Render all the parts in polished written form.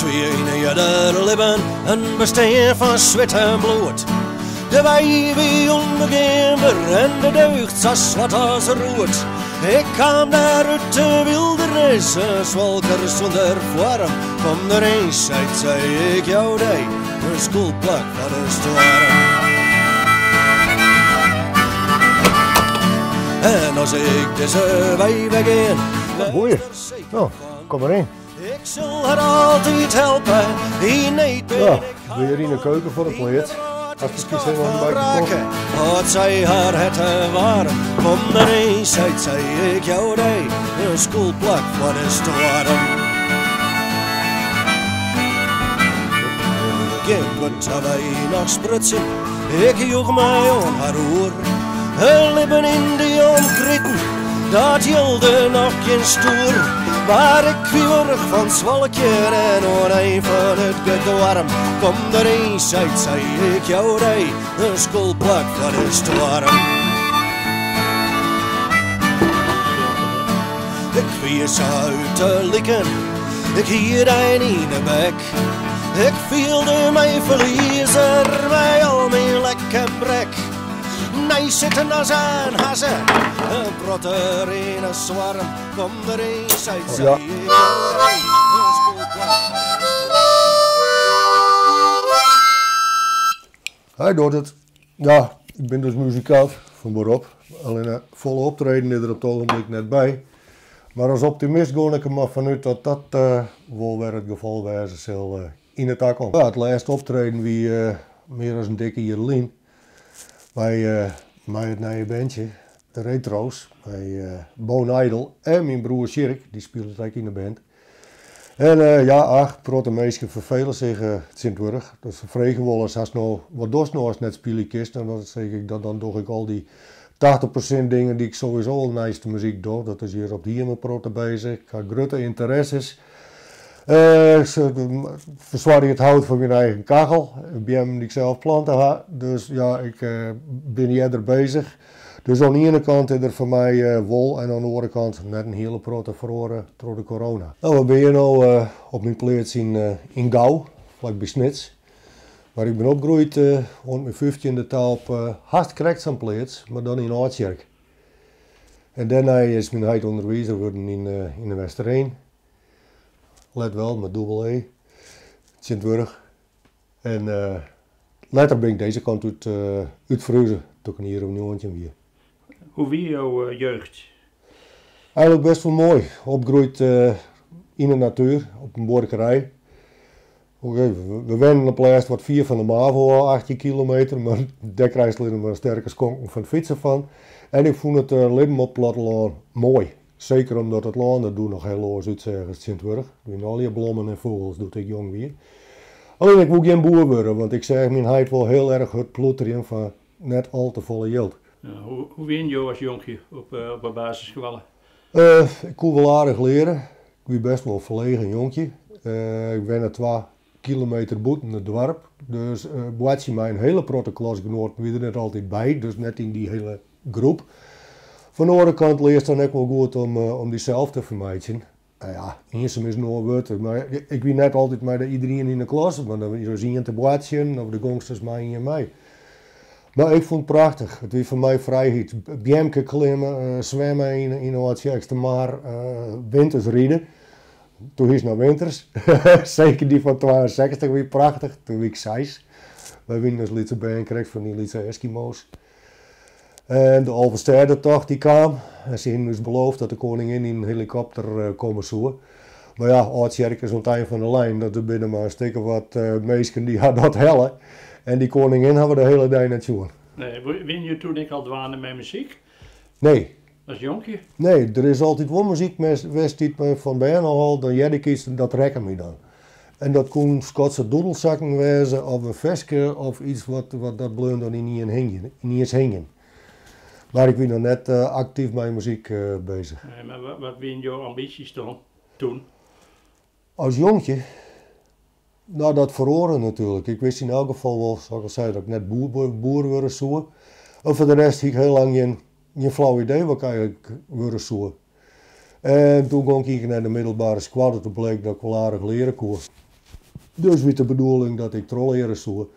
Wie yn in earder libben in bestean fan swit en bloed. De wei wie ûnbegeanber en de deugd sa swart as roet. Ik kaam dêr út de wyldernis, in swalker sûnder foarm. Kom der eens uit, sei ik jou dy in skûlplak foar de stoarm. En as ik dizze wei wer gean, Goeie. No, kom mar yn. Ik sil har altyd helpe, yn need bin Ja, ik we hjir yn de keuken fan de pleats. Hast miskien sin om in bakje kofje? As sy har herte waarm, kom der eens uit, sei ik jou dy in skûlplak foar de stoarm. Gjin wurd ha wy noch sprutsen, ik joech my oan har oer. In libben yn dy omkriten, dat jilde noch gjin stoer. Mar ik wie wurch fan swalkjen en oan ein fan it gedoarm. Kom der eens uit, sei ik jou dy in skûlplak foar de stoarm. Ik wie sa út de liken, ik hie dyn yn 'e bek. Ik fielde my ferliezer mei al myn lek en brek. Neisitten as in hazze, in protter yn in swarm. Kom der eens uit, sei Ja. ik jou dy in skûlplak foar de stoarm. Hy docht it. Ja, ik bin dus muzikant fan berop. Allinne folle optreden is der op it ogenblik net by. Mar as optimist gean ik der mar fanút dat dat wol wer it gefal wêze sil yn de takomst. Ja, it lêste optreden wie mear as in dikke jier lyn mei it nije bandje, de Retro's, mei Bone Idol en myn broer Sjirk, dy spilet ek yn de band. En ja, ach, protte minsken ferfele sich tsjintwurdich. Dus se freegje wolris, hast no, wat dochst no ast net spylje kinst? En dan sis ik, dan doch ik al dy 80% dingen dy't ik sowieso al neist de muzyk doch. Dat is hjir op it hiem in protte beuzich. Ik ha grutte ynteresses. Ik fersoargje it hout foar myn eigen kachel, beammen dy't ik sels plante ha. Dus ja, ik bin earder beuzich. Dus oan de iene kant is der foar my wol en oan de oare kant net in hiele protte feroare troch de corona. No, we binne hjir no op myn pleats yn Gau, flakby Snits. Mar ik bin opgroeid oant myn fyftjinde ta op hast krekt sa'n pleats, mar dan yn Aldtsjerk. En dêrnei is myn heit ûnderwizer wurden yn de Westereen. Let wel, mei dûbel E, tsjintwurdich. En letter bin ik dizze kant út ferhuze, doe't ik in jier of 19 wie. Hoe wie jo jeugd? Eigenlik best wol moai. Opgroeid yn de natuer, op in buorkerij. We wennen op lêst wat fier fan de MAVO ôf, 18 kilometer, mar dêr krijst allinnich mar sterke skonken fan it fytsen fan. En ik fûn it libben op it plattelân moai. Seker omdat it lân der doe noch hiel oars útseach as tsjintwurdich. Der wiene allegear blommen en fûgels doe't ik jong wie. Allinne ik woe gjin boer wurde, want ik seach myn heit wol hiel erch hurd ploeterjen foar net al te folle jild. Hoe wiene jo as jonkje op de basisskoalle? Ik koe wol aardich leare. Ik wie best wol in ferlegen jonkje. Ik wenne 2 kilometer bûten it doarp, dus boartsje mei in hiele protte klasgenoaten wie der net altyd by, dus net yn dy hiele groep. Fan de oare kant learst dan ek wol goed om dysels te fermeitsjen. No ja, iensum is in oar wurd, mar ik wie net altyd mei iderien yn de klasse, want dan wie der ris ien te boartsjen of de gongst ris mei ien mei. Mar ik fûn it prachtich. It wie foar my frijheid. Beamke klimme, swimme yn de Aldtsjerkstermar, winters ride. Doe hiest noch winters. Seker dy fan 62 wie prachtich, doe wie ik seis. Wy wienen as lytse bern krekt fan dy lytse Eskimo's. En de Alvestêdetocht dy kaam en se hienen ús beloofd dat de koningin yn in helikopter komme soe. Mar ja, Aldtsjerk is oan it ein fan de lijn, dat der binne mar in stik of wat minsken dy ha dat helle. En dy koningin ha we de hiele dei net sjoen. Nee, wienen jo toen ek al dwaande mei muzyk? Nee. As jonkje? Nee, der is altyd wol muzyk west dy't my fan bern ôf al, dan hearde ik iets en dat rekke my dan. En dat koenen Skotse doedelsakken wêze of in ferske of iets wat, wat dat bleaun dan yn ien hingjen, yniens hingjen. Mar ik wie noch net aktyf mei muzyk bezich. Nee, mar wat wienen jo ambysjes dan, toen? As jonkje? No, dat feroare natuerlik. Ik wist yn elk gefal wol, sa't ik al sei, dat ik net boer wurde soe. En foar de rest hie ik hiel lang gjin flau idee wat ik eigenlik wurde soe. En doe gong ik nei de middelbere skoalle, doe bleek dat ik wol aardich leare koe. Dus wie it de bedoeling dat ik trochleare soe.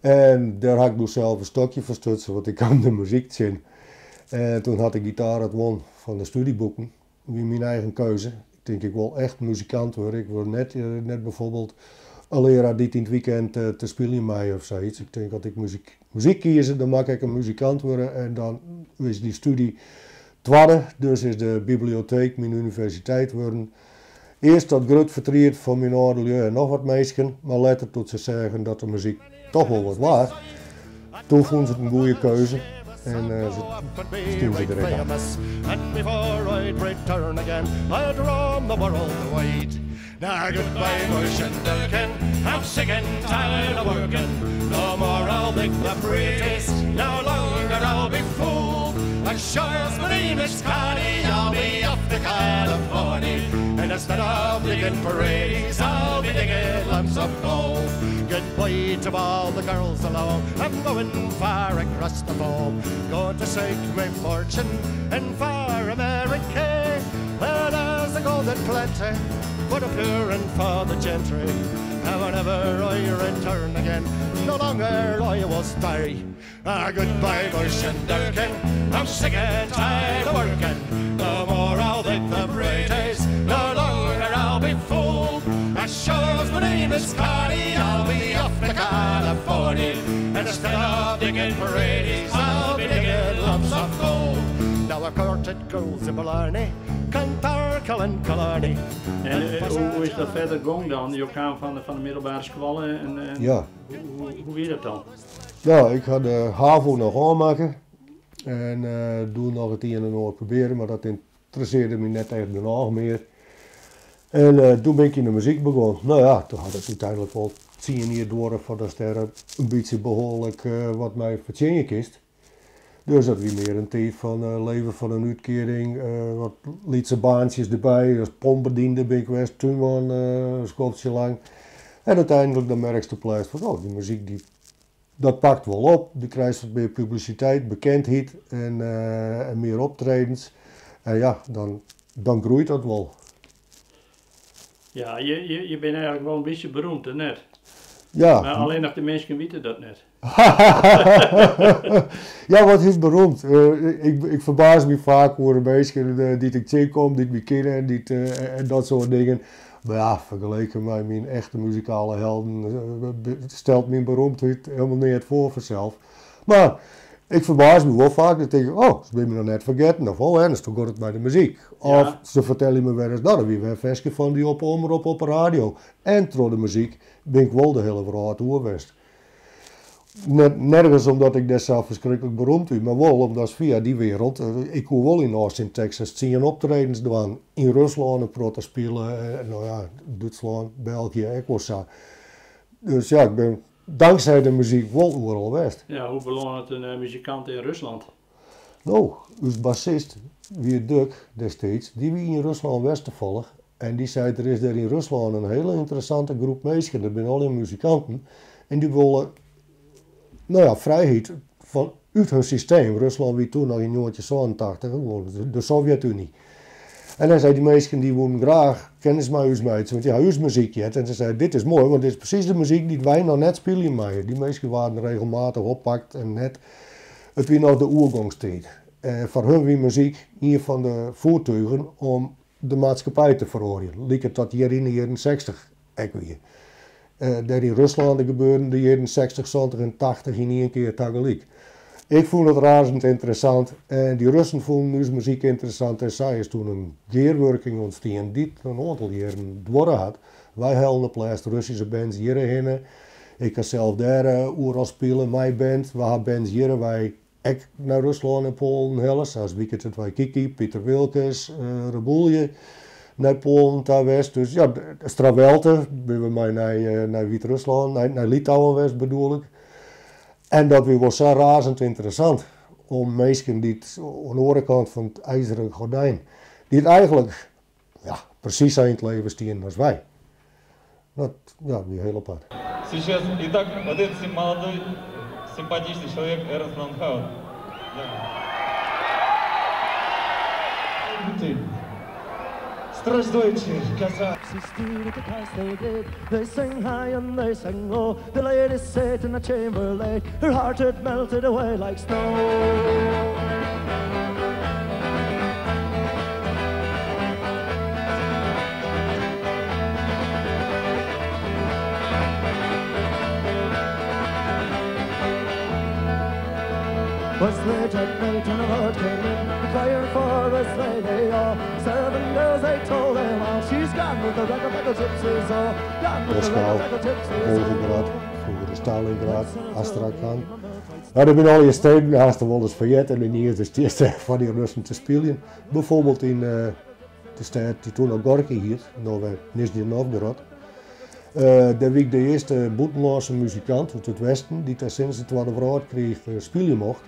En dêr ha ik doe sels in stokje foar stutsen, want ik kaam de muzyk tsjin. En toen hat de gitaar it won fan de studieboeken. Wie myn eigen keuze. Ik tink ik wol echt muzikant wurde. Ik wol net, net bijvoorbeeld in learaar dy't yn it weekend te spyljen mei of sayts. Ik tink as ik muzyk, muzyk kieze, dan moat ik ek in muzikant wurde en dan is dy studie twadde. Dus is de biblioteek myn universiteit wurden. Earst tot grut fertriet fan myn âldelju en noch wat minsken, mar letter doe't se seagen dat de muzyk toch wol wat waard, toen fûnen se it in goede keuze en stiene se der ek achter. En hoe is dat verder gong dan? Jo kaam fan de middelbere skoalle en Ja. hoe wie dat dan? Ja, ik ha de HAVO noch ôfmakke en doe noch it ien en oar probearre, mar dat ynteressearre my net echt genôch mear. En doe bin ik yn de muzyk begûn. No ja, toen hat it úteinlik wol 10 jier duorre foardatst dêr in bytsje behoarlik wat mei fertsjinje kinst. Dus dat wie mear in tiid fan leven fan in útkearing, wat lytse baantsjes derby, as pompbediende bin ik west, túnman in skoftsje lang. En úteinlik dan merkst op lêst fan, oh, dy muzyk dy, dat pakt wol op. Do krijst wat mear publisiteit, bekendheid en mear optredens. En ja, dan groeit dat wol. Ja, je binne eigentlik wol in bytsje beroemd, hè, net? Ja. Mar allinnich de minsken witte dat net. Ja, wat is beroemd? Ik ferbaas my faak oer de minsken dy't ik tsjinkom, dy't my kinne en en dat soart dingen. Mar ja, fergeleken mei myn echte muzikale helden stelt myn beroemdheid hielendal neat foar fansels. Mar ik ferbaas my wol faak, dan tink ik, oh, se binne my noch net fergetten. Of, oh, Ernst, hoe giet it mei de muzyk? Of se fertelle my wer ris, no, der wie wer in ferske fan dy op de Omrop op de radio. En troch de muzyk bin ik wol de hiele wrâld oer west. Net nergens omdat ik dêr sa ferskriklik beroemd wie, mar wol omdat fia dy wereld, ik koe wol yn Austin, Texas 10 optredens dwaan, yn Ruslân in protte spile, no ja, Dútslân, België ek wol sa. Dus ja, ik bin dankzij de muzyk wol oeral west. Ja, hoe belânet in muzikant yn Ruslân? No, ús bassist wie Duk destiids, dy wie yn Ruslân west tafallich en dy sei, der is dêr yn Ruslân in hiele ynteressante groep minsken, dat binne allegear muzikanten en dy wolle, no ja, frijheid fan út hun systeem. Ruslân wie toen noch yn 1987 gewoan de Sovjet-Unie. En hy sei, dy minsken dy woenen graach kennis mei ús meitsje, want dy ha ús muzyk heard. En se sei, dit is moai, want dit is presys de muzyk dy't wy noch net spylje meie. Dy minsken waarden regelmatich oppakt en net. It wie noch de oergongstiid. En foar hun wie muzyk ien fan de foertugen om de maatskippij te feroarjen, lykas dat hjir yn de jierren 60 ek wie. Dêr yn Ruslân de gebeurden de jierren 60, 70 en 80 yn ien kear tagelyk. Ik fûn it razend ynteressant en dy Russen fûnen ús muzyk ynteressant en sa is toen in gearwurking ûntstien dy't in oantal jierren duorre hat. Wy hellen op lêst Russyske bands hjirhinne. Ik ha sels dêr oeral spile mei band. We ha bands hjir wy ek nei Ruslân en Poalen helle, sa as Wicked het Waikiki, Pieter Wilkes, Reboelje nei Poalen ta west. Dus ja, Strawelte binne we mei nei Wyt-Ruslân, nei Litouwen west bedoel ik. En dat wie wol sa razend ynteressant om minsken dy't oan de oare kant fan it ijzeren gordijn, dy't eigentlik, ja, presys sa yn it leven stienen as wy. Dat, ja, wie hiel apart. Сейчас, итак, вот этот молодой, симпатичный человек Эрнст Ландхаут. Да. Ты. Здравствуйте, казах. They sing high and they sing low. The lady sat in the chamber late. Her heart had melted away like snow. Was late at night and a lord came in, crying for his lady, oh. Seven girls they told him all, she's gone with the ragga gypsies, oh. Gone with the Moskou, ragga gypsies, Volgograd, froeger Stalingrad, Astrakan. No, der binne allegear steden, hast der wolris fan heard en ynienen stiest dêr foar dy Russen te spyljen. Bijvoorbeeld yn de stêd dy't doe noch Gorky hiet, no wer Nizjni Novgorod. Dêr wie ik de earste bûtenlânske muzikant út it Westen dy't dêr sinds de Twadde Wrâldkriich spylje mocht.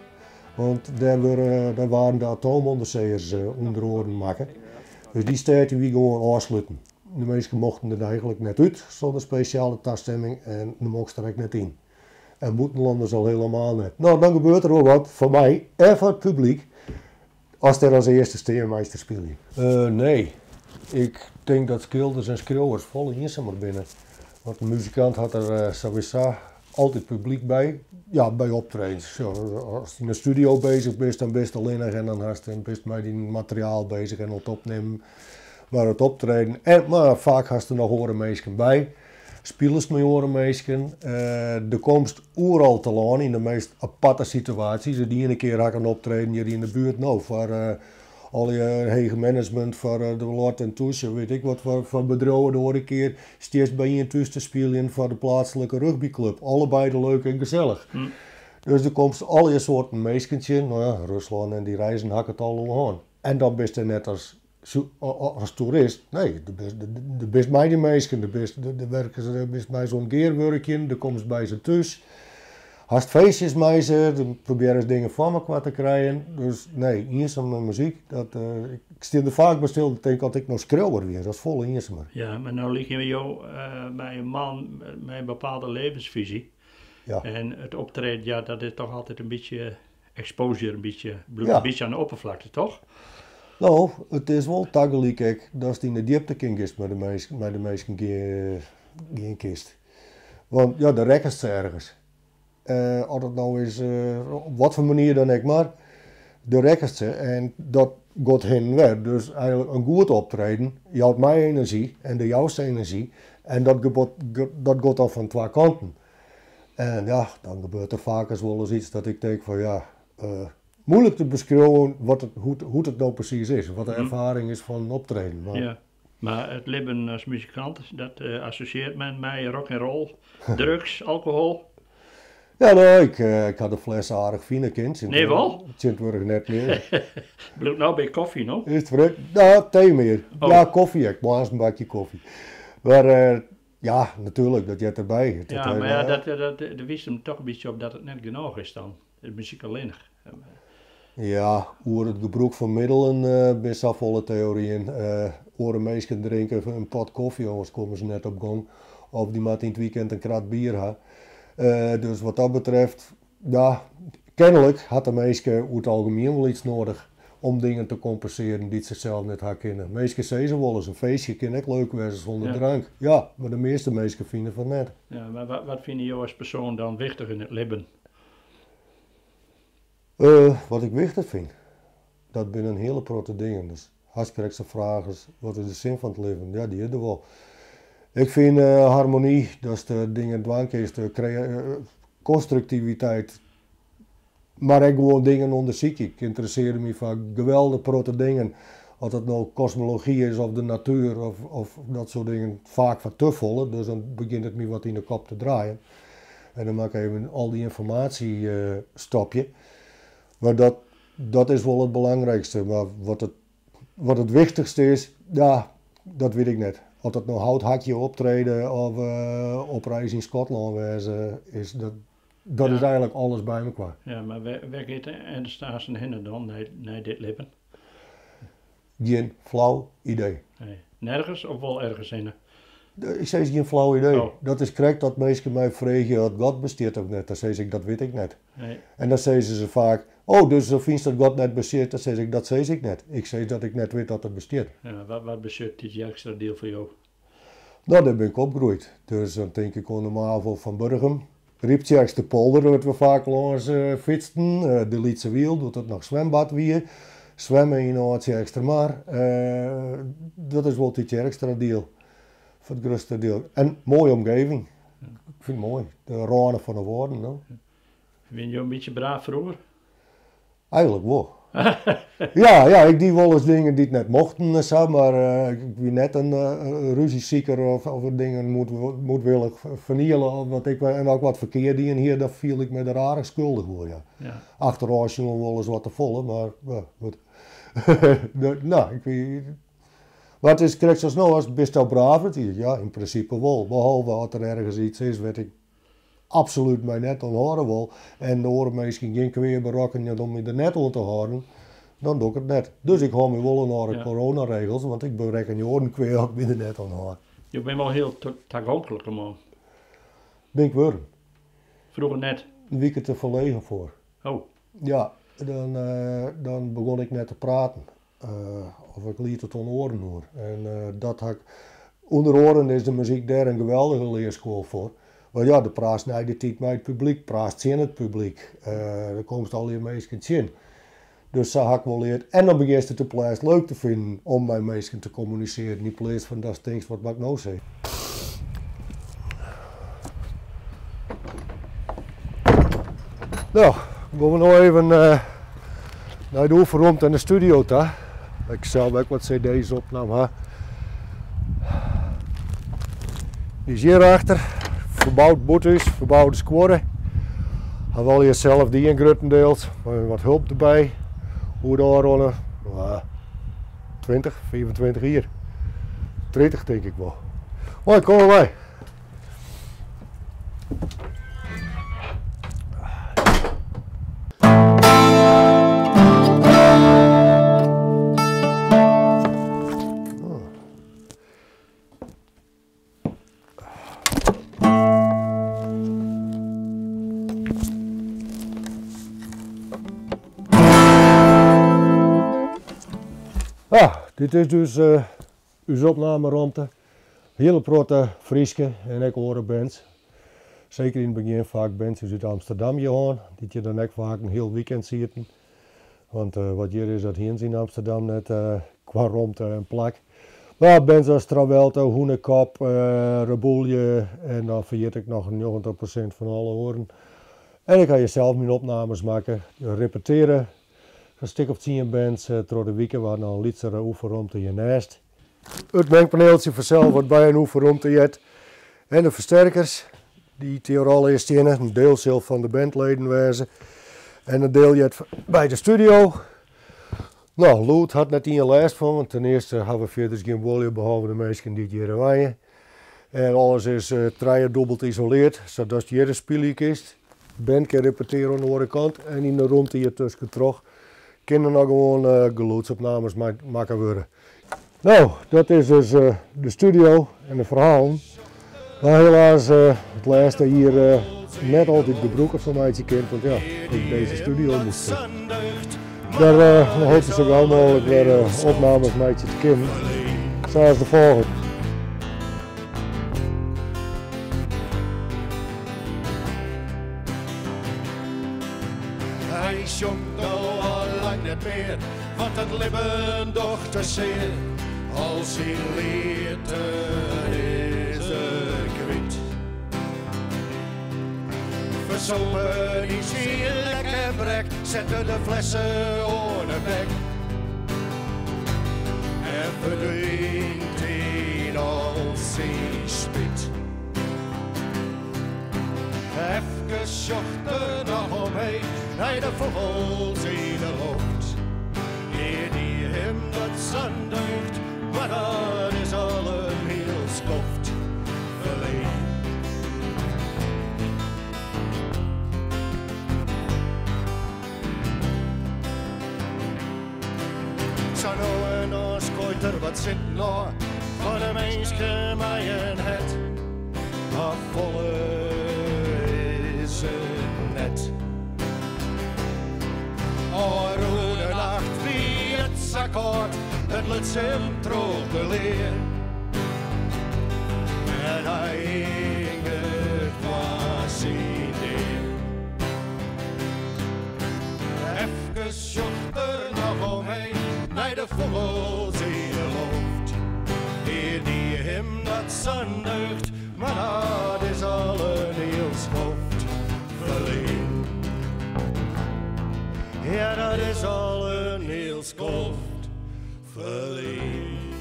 Want dêr wurde, dêr waarden de atoomûnderseeërs ûnder oaren makke. Dus dy stêd dy wie gewoan ôfsluten. De minsken mochten der eigenlik net út sûnder spesjale tastimming en do mochtst der ek net yn. En bûtenlanners al helemaal net. No, dan gebeurt der wol wat foar my en foar it publyk ast dêr as earste stean meist te spyljen. Nee, ik tink dat skilders en skriuwers folle iensumer binne. Want in muzikant hat der sawiesa altyd publyk by. Ja, by optredens. Ast yn de studio bezich bist, dan bist allinnich en dan hast, bist mei dyn materiaal bezich en oan it opnimmen. Mar it optreden, en, mar faak hast der noch oare minsken by. Spilest mei oare minsken. Do komst oeral telâne yn de meast aparte situaasjes. De iene kear ha ik in optreden hjir yn de buert no foar allegear heech management foar de Deloitte en Touche, wit ik wat foar bedriuwen. De oare kear stiest by ien thús te spyljen foar de pleatslike rugbyklup. Allebeide leuk en gesellich. Dus do komst allegear soarten minsken tsjin. No ja, Ruslân en dy reizen ha ik it al oer hân. En dan bist der net as as toerist, nee, do bist mei dy minsken, do bist, do bist mei se oan it gearwurkjen, do komst by se thús, hast feestjes mei se, do probearrest dingen foar mekoar te krijen. Dus nee, iensume muzyk, dat, ik stean der faak by stil, ik tink as ik no skriuwer wie, dat is folle iensumer. Ja, mar no lykje jo my in man mei in bepaalde levensfisy. Ja. En it optreden, ja, dat is toch altyd in bytsje exposure, in bytsje, bliuwt Ja. in bytsje oan de oppervlakte, toch? No, it is wol tagelyk ek datst yn de djipte kin giest mei de minsken, mei de minsken gean kinst. Want ja, dan rekkest se ergens. Oft it no is, op wat foar manier dan ek mar, do rekkest se en dat giet hin en wer. Dus eigenlik in goed optreden jout my enerzjy en do joust enerzjy en dat gebot, dat giet dan fan twa kanten. En ja, dan gebeurt der faak wolris yts dat ik tink fan ja, moeilik te beskriuwen wat it, hoe't it no presys is, wat de erfaring is fan optreden. Mar Ja, mar it libben as muzikant, dat assosjearret men mei rock and roll, drugs, alkohol. Ja, no, ik ha de fles aardich fine kind. Nee, wol? Tsjintwurdich net mear. Bliuwt no by kofje, no? Is it ferruk? No, tee mear. Oh. Ja, kofje ek. Moarns in bakje kofje. Mar ja, natuerlik, dat heart derby. Ja, mar ja, dat, dat, dat wiist him toch in bytsje op dat it net genôch is dan, de muzyk allinnich. Ja, oer it gebrûk fan middelen binne safolle teoryen. Oare minsken drinke in pot kofje, oars komme se net op gong. Of dy moatte yn it weekend in krat bier ha. Dus wat dat betreft, ja, kenlik hat de minske oer it algemien wol yts nedich om dingen te kompensearjen dy't se sels net ha kinne. Minsken sizze wolris, in feestje kin ek leuk wêze sûnder drank. Ja, mar de measte minsken fine fan net. Ja, mar wat fine jo as persoan dan wichtich yn it libben? Wat ik wichtich fyn? Dat binne in hiele protte dingen. Dus hast krekt sa'n fraach as wat is de sin fan it libben? Ja, dy is der wol. Ik fyn harmony, datst dingen dwaan kinst, konstruktiviteit, mar ek gewoan dingen ûndersykje. Ik ynteressearje my foar geweldich protte dingen. Oft dat no kosmology is of de natuer of dat soart dingen, faak foar te folle, dus dan begjint it my wat yn de kop te draaien. En dan moat ik even al dy ynformaasje stopje. Mar dat is wol it belangrykste. Mar wat it wichtichste is, ja, dat wit ik net. Oft dat no houthakje optrede of op reis yn Skotlân wêze is, dat is eigenlik alles by mekoar. Ja, mar wêr giet Ernst Stassen hinne dan nei dit libben? Gjin flau idee. Nee. Nergens of wol ergens hinne? Ik sis gjin flau idee. Oh. Dat is krekt dat minsken my freegje oft God bestiet of net. Dan sis ik, dat wit ik net. Nee. En dan sizze se faak, Oh, dus do fynst dat God net bestiet? Dan sis ik, dat sis ik net. Ik sis dat ik net wit dat er bestiet. Ja, wat betsjut Tytsjerksteradiel foar jo? No, dêr bin ik opgroeid. Dus dan tink ik oan de Mavo fan Burgum. Ryptsjerksterpolder, wêr't we faak lâns fytsten. De Lytse Wiel, doe't dat noch swembad wie. Swimme yn de Aldtsjerkstermar. Dat is wol Tytsjerksteradiel. Foar it grutste diel. En moaie omgeving. Ik fyn it moai. De râne fan de Wâlden, no. Wiene jo in bytsje braaf froeger? Eigenlik wol. Ja, ja, ik die wolris dingen dy't net mochten en sa, mar ik wie net in rúzjesiker of dingen moedwillich ferniele of wat ik. En as ik wat ferkeard dien hie, dan fielde ik my der aardich skuldich oer, ja. Achterôf sjoen wolris wat te folle, mar ja, goed. No, ik wie. Mar it is krekt sa as no, as bisto braaf? Ja, yn prinsipe wol, behalve as der ergens yts is wêr't ik absolút my net oan hâlde wol en de oare minsken gjin kwea berokkenje om my der net oan te hâlden, dan doch ik it net. Dus ik hâld my wol oan alle coronaregels, want ik berekkenje oaren kwea as ik my der net oan hâld. Jo binne wol hiel tagonklike man. Bin ik wurden. Froeger net? Wie ik der te ferlegen foar. Oh. Ja, dan begûn ik net te praten. Of ik liet it oan oaren oer. En dat ha ik. Under oaren is de muzyk dêr in geweldige learskoal foar. Want ja, do praatst nei de tiid mei it publyk, praatst tsjin it publyk, do komst allegear minsken tsjin. Dus sa ha ik wol leard. En dan begjinst it op 't lêst leuk te finen om mei minsken te kommunisearjen yn pleats fan datst tinkst wat moat ik no sizze. No, gean we no even nei de oefenromte en de studio ta. Ik sels ek wat cd's opnaam ha. Dy is hjirachter, ferboud bûthús, ferboude skuorre. Ha we allegear sels dien gruttendeels, mei wat hulp derby. Oer de ôfrûne 20, 25 jier. 30 tink ik wol. Moai, kom mar mei. Ah, dit is dus ús opnameromte. Hiele protte Fryske en ek oare bands. Seker yn it begjin faak bands út Amsterdam hjir hân, dy't hjir dan ek faak in hiel weekend sieten. Want wat hjir is, dat hienen se yn Amsterdam net kwa romte en plak. Mar bands as Trawelto, Hûnekop, Reboelje en dan ferjit ik noch 90% fan alle oaren. En ik ha hjir sels myn opnames makke, repetearre in stik of tsien bands troch de wike. We hadden noch in lytsere oefenromte hjirnêst. It mengpaneeltsje fansels wat by in oefenromte heart. En de fersterkers dy't hjir allegear steane. In diel sil fan de bandleden wêze en in diel heart by de studio. No, lûd hat net ien lêst fan, want ten earste hawwe we fierders gjin buorlju behalve de minsken dy't hjir wenje. En alles is trijedûbeld isoleard, sadatst hjir spylje kinst. De band kin repetearje oan de oare kant en yn de romte hjir tuskentroch kinne noch gewoan gelûdsopnames makke wurde. No, dat is dus de studio en de ferhalen. Mar helaas it lêste jier net altyd gebrûk fan meitsje kind, want ja, ek dizze studio moast ticht. Dêr hoopje sa gau mooglik wer opnames meitsje te kinnen, sa as de folgjende. Hy sjongt no al lang net mear, want it libben docht te sear. Al syn lieten is er kwyt. Fersopen yn syn lek en brek, set er de flesse oan 'e bek. En ferdwynt yn al syn spyt. Efkes sjocht er noch omheech nei de fûgels yn de loft. Hjir die him dat sa'n deugd, mar dat is al in hiel skoft ferlyn. Sa no en dan skoait er wat sitten ôf fan de minsken mei in hert. Mar folle is it net. sa kâld, it luts him troch de lea. En hy hinget foar syn dea. Efkes sjocht er noch omheech nei de fûgels yn de loft. Ear die him dat sa'n deugd, mar dat is al in hiel skoft ferlyn. Ja, dat is al in hiel skoft ferlyn.